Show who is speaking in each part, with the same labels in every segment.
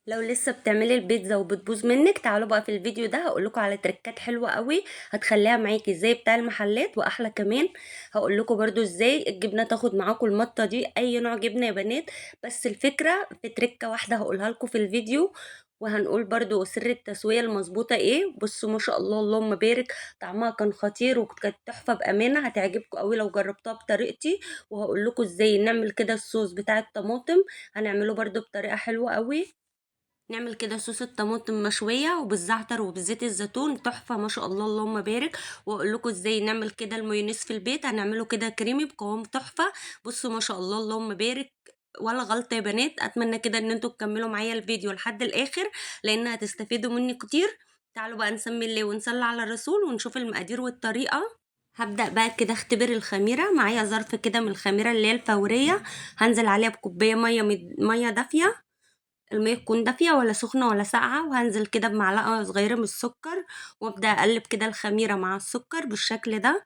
Speaker 1: لو لسه بتعملي البيتزا وبتبوظ منك، تعالوا بقى في الفيديو ده هقول لكم على تريكات حلوة قوي هتخليها معاكي زي بتاع المحلات واحلى كمان. هقول لكم برده ازاي الجبنة تاخد معاكم المطه دي، اي نوع جبنه يا بنات، بس الفكرة في تريكه واحدة هقولها لكم في الفيديو، وهنقول برده سر التسوية المظبوطه ايه. بصوا ما شاء الله اللهم بارك، طعمها كان خطير وكانت تحفة بامانه، هتعجبكم قوي لو جربتوها بطريقتي. وهقول لكم ازاي نعمل كده الصوص بتاع الطماطم، هنعمله برده بطريقة حلوة قوي. نعمل كده صوص الطماطم مشوية وبالزعتر وبزيت الزيتون، تحفة ما شاء الله اللهم بارك. واقول لكم ازاي نعمل كده المايونيز في البيت، هنعمله كده كريمي بقوام تحفة. بصوا ما شاء الله اللهم بارك، ولا غلطه يا بنات. اتمنى كده ان انتوا تكملوا معايا الفيديو لحد الاخر لان هتستفيدوا مني كتير. تعالوا بقى نسمي الله ونصلي على الرسول ونشوف المقادير والطريقة. هبدا بقى كده اختبر الخميره. معايا ظرف كده من الخميره اللي هي الفورية، هنزل عليها بكوبايه مية دافيه، المية تكون دافيه ولا سخنة ولا ساقعه، وهنزل كده بمعلقه صغيرة من السكر، وابدا اقلب كده الخميره مع السكر بالشكل ده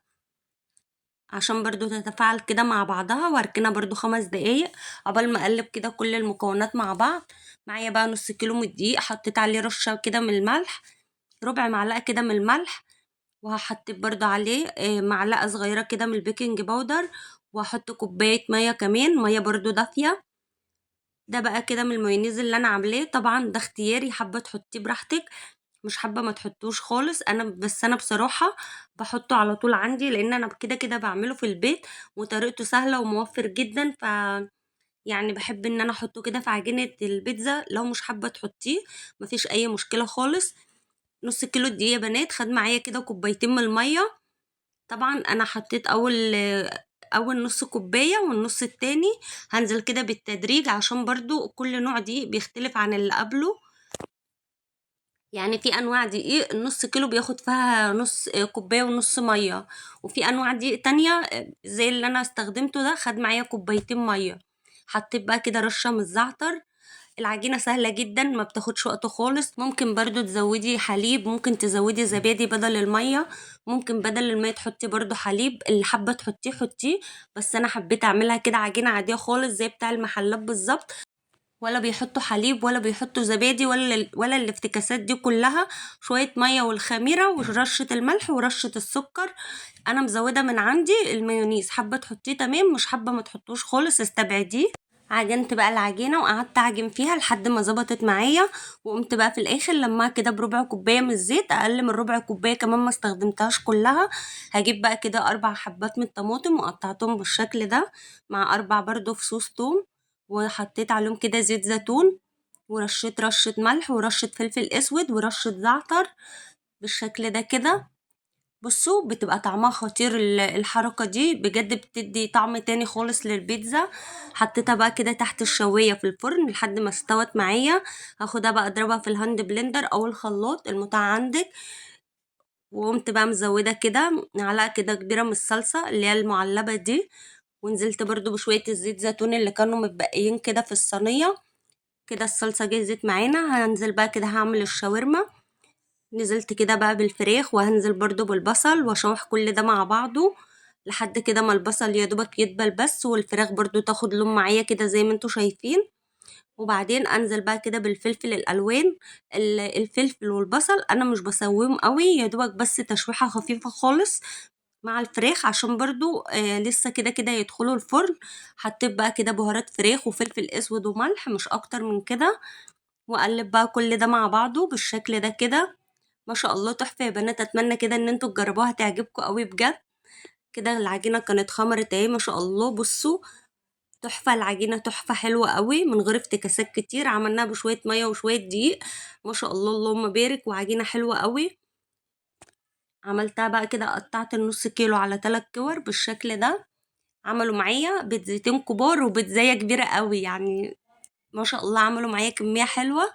Speaker 1: عشان برضو تتفاعل كده مع بعضها، واركنها برضو 5 دقايق عقبال ما اقلب كده كل المكونات مع بعض. معايا بقى نص كيلو من الدقيق، حطيت عليه رشه كده من الملح، ربع معلقه كده من الملح، وهحط برضو عليه معلقه صغيرة كده من ال baking powder، وهحط كوباية مية كمان، مية برضو دافيه. ده بقى كده من المايونيز اللي انا عاملاه، طبعا ده اختياري، حابة تحطيه براحتك، مش حابة ما تحطوش خالص. بس انا بصراحة بحطه على طول عندي لان انا كده كده بعمله في البيت وطريقته سهلة وموفر جدا، ف بحب ان انا احطه كده في عجينه البيتزا. لو مش حابة تحطيه مفيش اي مشكلة خالص. نص كيلو دقيق يا بنات، خد معايا كده كوبايتين من المية. طبعا انا حطيت اول نص كوباية والنص التاني هنزل كده بالتدريج عشان برضو كل نوع دقيق بيختلف عن اللي قبله. في انواع دقيق النص كيلو بياخد فيها نص كوباية ونص مية، وفي انواع دقيق تانية زي اللي انا استخدمته ده خد معايا كوبايتين مية. حطيت بقى كده رشه من الزعتر. العجينة سهلة جدا ما بتاخدش وقت خالص. ممكن برضو تزودي حليب، ممكن تزودي زبادي بدل المية، ممكن بدل المية تحطي برضو حليب، اللي حابة تحطيه حطيه، بس انا حبيت اعملها كده عجينه عادية خالص زي بتاع المحلات بالظبط، ولا بيحطوا حليب ولا بيحطوا زبادي ولا الافتكاسات دي كلها. شوية مية والخميره ورشه الملح ورشه السكر. انا مزوده من عندي المايونيز، حابة تحطيه تمام، مش حابة ما تحطوش خالص استبعديه. عجنت بقى العجينة وقعدت اعجن فيها لحد ما ظبطت معايا، وقمت بقى في الاخر لما كده بربع كوباية من الزيت، اقل من ربع كوباية كمان ما استخدمتهاش كلها. هجيب بقى كده 4 حبات من الطماطم وقطعتهم بالشكل ده مع 4 برضو فصوص توم، وحطيت عليهم كده زيت زيتون، ورشيت رشه ملح ورشه فلفل اسود ورشه زعتر بالشكل ده كده. بصوا بتبقى طعمها خطير الحركة دي بجد، بتدي طعم تاني خالص للبيتزا. حطيتها بقى كده تحت الشواية في الفرن لحد ما استوت معايا. هاخدها بقى اضربها في ال hand blender او الخلاط المتاح عندك. وقمت بقى مزودة كده معلقة كده كبيرة من الصلصة اللي هي المعلبة دي، ونزلت برضو بشوية الزيت زيتون اللي كانوا متبقيين كده في الصينية. كده الصلصة جهزت معانا. هنزل بقى كده هعمل الشاورما. نزلت كده بقى بالفراخ، وهنزل برضو بالبصل، واشوح كل ده مع بعضه لحد كده ما البصل يا دوبك يدبل بس، والفراخ برضو تاخد لون معايا كده زي ما انتوا شايفين. وبعدين انزل بقى كده بالفلفل الالوان، الفلفل والبصل انا مش بسويهم قوي، يا دوبك بس تشويحه خفيفة خالص مع الفراخ عشان برضو لسه كده كده يدخلوا الفرن. حطيت بقى كده بهارات فراخ وفلفل اسود وملح، مش اكتر من كده، واقلب بقى كل ده مع بعضه بالشكل ده كده. ما شاء الله تحفة يا بنات، اتمنى كده ان انتوا تجربوها هتعجبكم قوي بجد. كده العجينة كانت خمرت اهي ما شاء الله، بصوا تحفة العجينة، تحفة حلوة قوي من غير افتكاسات كتير. عملناها بشوية مية وشوية دقيق ما شاء الله اللهم بارك، وعجينه حلوة قوي. عملتها بقى كده، قطعت النص كيلو على 3 كور بالشكل ده. عملوا معايا بيتزتين كبار وبيتزايه كبيرة قوي، ما شاء الله عملوا معايا كمية حلوة.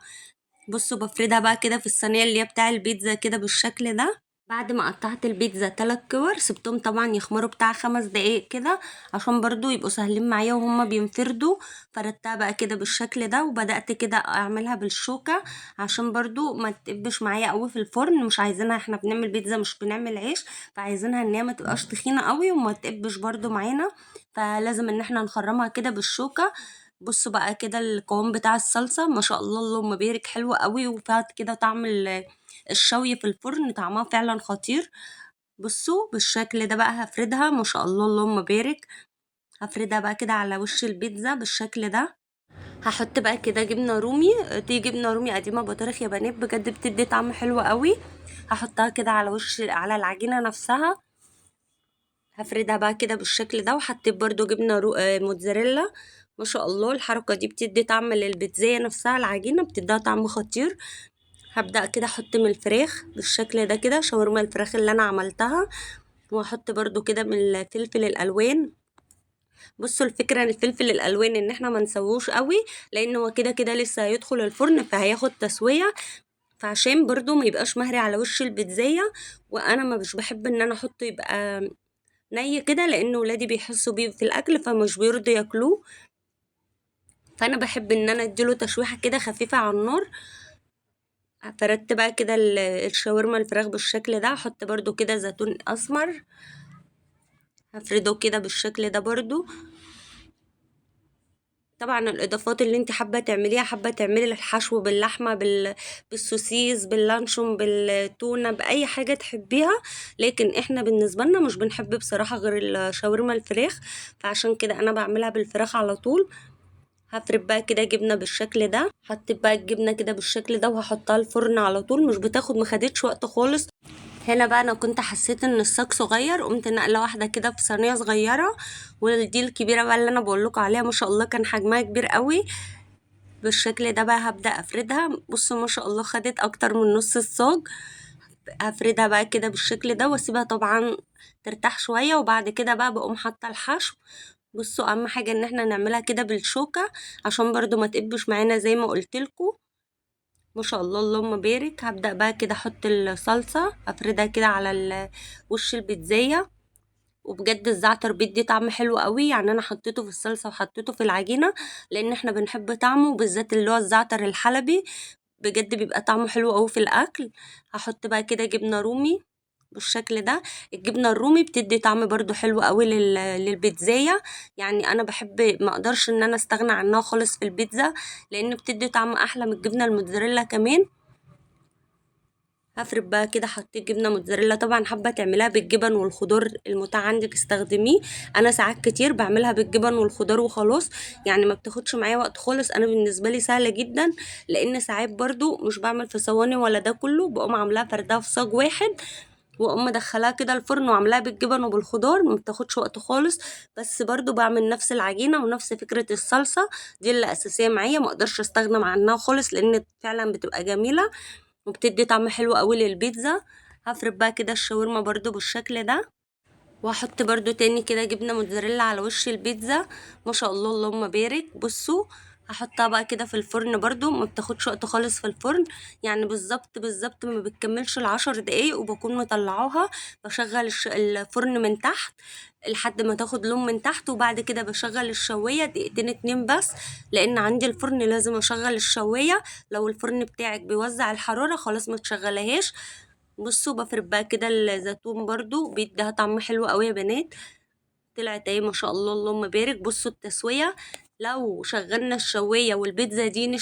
Speaker 1: بصوا بفردها بقى كده في الصينية اللي هي بتاع البيتزا كده بالشكل ده. بعد ما قطعت البيتزا 3 كور سبتهم طبعا يخمروا بتاع 5 دقايق كده عشان برضو يبقوا سهلين معايا وهما بينفردوا. فردتها بقى كده بالشكل ده، وبدأت كده اعملها بالشوكة عشان برضو ما تقبش معايا قوي في الفرن. مش عايزينها، احنا بنعمل بيتزا مش بنعمل عيش، فعايزينها ان هي ما تبقاش تخينة قوي وما تقبش برضو معانا، فلازم ان احنا نخرمها كده بالشوكة. بصوا بقى كده القوام بتاع الصلصه، ما شاء الله اللهم بارك، حلو قوي، وفيها كده طعم الشوي في الفرن، طعمها فعلا خطير. بصوا بالشكل ده بقى هفردها، ما شاء الله اللهم بارك. هفردها بقى كده على وش البيتزا بالشكل ده. هحط بقى كده جبنه رومي، دي جبنه رومي قديمة بطارخ يا بنات، بجد بتدي طعم حلو قوي. هحطها كده على وش على العجينة نفسها. هفردها بقى كده بالشكل ده. وحطيت برده جبنه موتزاريلا، ما شاء الله الحركة دي بتدي طعم للبيتزايه نفسها، العجينة بتديها طعم خطير. هبدا كده احط من الفراخ بالشكل ده كده، شاورما الفراخ اللي انا عملتها، واحط برده كده من الفلفل الالوان. بصوا الفكرة الفلفل الالوان ان احنا ما نسووش قوي، لان هو كده كده لسه هيدخل الفرن فهياخد تسويه، فعشان برده ما يبقاش مهري على وش البيتزايه. وانا ما مش بحب ان انا احطه يبقى ني كده، لان ولادي بيحسوا بيه في الاكل فمش بيرضوا ياكلوه، فانا بحب ان انا اديله تشويحه كده خفيفة على النار. فردت بقى كده الشاورما الفراخ بالشكل ده. هحط برده كده زيتون اسمر، هفرده كده بالشكل ده برده. طبعا الاضافات اللي انت حابة تعمليها، حابة تعملي الحشو باللحمه، بالسوسيس، باللانشون، بالتونه، باي حاجة تحبيها، لكن احنا بالنسبة لنا مش بنحب بصراحة غير الشاورما الفراخ، فعشان كده انا بعملها بالفراخ على طول. هفرد بقى كده جبنه بالشكل ده، حطيت بقى الجبنة كده بالشكل ده وهحطها الفرن على طول، مش بتاخد، ما خدتش وقت خالص. هنا بقى انا كنت حسيت ان الصاج صغير، قمت نقله واحدة كده في صينية صغيرة، ودي الكبيرة بقى اللي انا بقول لكم عليها، ما شاء الله كان حجمها كبير قوي بالشكل ده. بقى هبدا افردها، بصوا ما شاء الله خدت اكتر من نص الصاج. هفردها بقى كده بالشكل ده واسيبها طبعا ترتاح شوية، وبعد كده بقى بقوم حاطه الحشو. بصوا اهم حاجة ان احنا نعملها كده بالشوكة عشان برضو ما تقبش معانا زي ما قلت لكم. ما شاء الله اللهم بارك. هبدا بقى كده احط الصلصه، افردها كده على وش البيتزايه، وبجد الزعتر بيدي طعم حلو قوي، يعني انا حطيته في الصلصه وحطيته في العجينة لان احنا بنحب طعمه، بالذات اللي هو الزعتر الحلبي، بجد بيبقى طعمه حلو قوي في الاكل. هحط بقى كده جبنه رومي بالشكل ده. الجبنة الرومي بتدي طعم برضو حلو قوي للبيتزايه، يعني انا بحب، ما اقدرش ان انا استغنى عنها خالص في البيتزا، لان بتدي طعم احلى من الجبنة الموتزاريلا كمان. هفرد بقى كده، حطيت جبنه موتزاريلا، طبعا حابة تعمليها بالجبن والخضار المتاح عندك استخدميه، انا ساعات كتير بعملها بالجبن والخضار وخلاص، يعني ما بتاخدش معايا وقت خالص، انا بالنسبة لي سهلة جدا، لان ساعات برضو مش بعمل في صواني ولا ده كله، بقوم عاملاها فردها في صاج واحد واقوم مدخلاها كده الفرن وعاملاها بالجبن وبالخضار، ما بتاخدش وقت خالص. بس برضو بعمل نفس العجينة ونفس فكرة الصلصه دي اللي اساسية معايا، ما اقدرش استغنى عنها خالص، لان فعلا بتبقى جميلة وبتدي طعم حلو قوي للبيتزا. هفرد بقى كده الشاورما برضو بالشكل ده، واحط برضو تاني كده جبنه موتزاريلا على وش البيتزا، ما شاء الله اللهم بارك. بصوا هحطها بقى كده في الفرن برضو، ما بتاخدش وقت خالص في الفرن، يعني بالظبط بالظبط ما بتكملش ال10 دقايق وبكون مطلعاها. بشغل الفرن من تحت لحد ما تاخد لون من تحت، وبعد كده بشغل الشوايه دقيقتين 2 بس، لان عندي الفرن لازم اشغل الشوايه، لو الفرن بتاعك بيوزع الحرارة خلاص ما تشغلهاش. بصوا بفرد بقى كده الزيتون برضو بيديها طعم حلو قوي يا بنات، طلعت اهي ما شاء الله اللهم بارك. بصوا التسوية، لو شغلنا الشوايه والبيتزا دي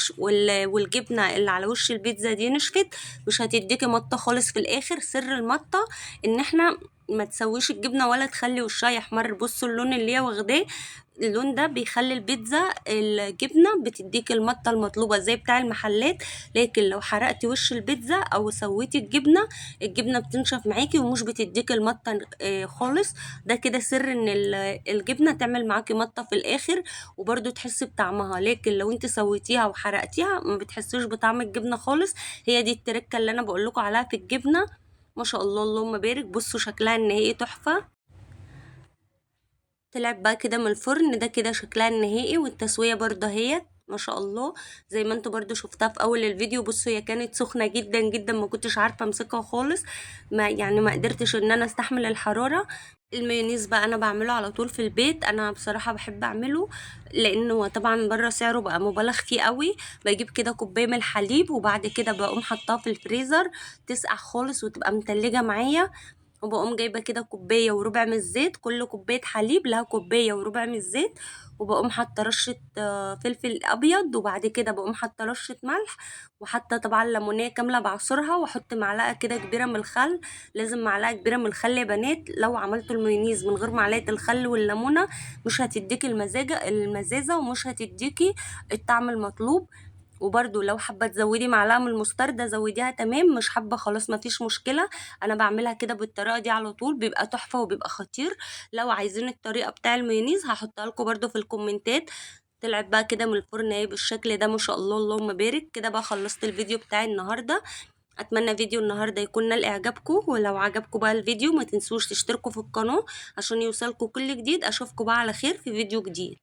Speaker 1: والجبنه اللي على وش البيتزا دي نشفت، مش هتديكي مطه خالص في الاخر. سر المطه ان احنا ما تسويش الجبنة ولا تخلي وشها يحمر. بصوا اللون اللي هي واخداه، اللون ده بيخلي البيتزا الجبنة بتديك المطه المطلوبة زي بتاع المحلات، لكن لو حرقتي وش البيتزا او سويتي الجبنة، الجبنة بتنشف معاكي ومش بتديك المطه خالص. ده كده سر ان الجبنة تعمل معاكي مطه في الاخر وبرده تحسي بطعمها، لكن لو انت سويتيها وحرقتيها ما بتحسيش بطعم الجبنة خالص. هي دي التركة اللي انا بقول لكم عليها في الجبنة، ما شاء الله اللهم بارك. بصوا شكلها النهائي تحفة، طلعت بقى كده من الفرن، ده كده شكلها النهائي، والتسويه برده اهيت ما شاء الله زي ما انتوا برده شفتها في اول الفيديو. بصوا هي كانت سخنة جدا جدا، ما كنتش عارفه امسكها خالص، ما قدرتش ان انا استحمل الحرارة. المايونيز بقى انا بعمله على طول في البيت، انا بصراحة بحب اعمله لانه طبعا بره سعره بقى مبالغ فيه قوي. بجيب كده كوباية من الحليب، وبعد كده بقوم حطاه في الفريزر تسقع خالص وتبقى متلجه معايا، وبقوم جايبه كده كوباية وربع من الزيت، كل كوباية حليب لها كوباية وربع من الزيت. وبقوم حاطه رشه فلفل ابيض، وبعد كده بقوم حاطه رشه ملح، وحاطه طبعا ليمونيه كاملة بعصرها، واحط معلقه كده كبيرة من الخل. لازم معلقه كبيرة من الخل يا بنات، لو عملتوا المايونيز من غير معلقه الخل والليمونه مش هتديكي المزازه، ومش هتديكي الطعم المطلوب. وبرده لو حابة تزودي معلقه من المستردة زوديها، تمام. مش حابة خلاص مفيش مشكلة. انا بعملها كده بالطريقة دي على طول، بيبقى تحفة وبيبقى خطير. لو عايزين الطريقة بتاع المايونيز هحطها لكم برده في الكومنتات. طلعت بقى كده من الفرن اهي بالشكل ده، ما شاء الله اللهم بارك. كده بقى خلصت الفيديو بتاعي النهارده. اتمنى فيديو النهارده يكون نال اعجابكم، ولو عجبكم بقى الفيديو ما تنسوش تشتركوا في القناة عشان يوصلكم كل جديد. اشوفكم بقى على خير في فيديو جديد.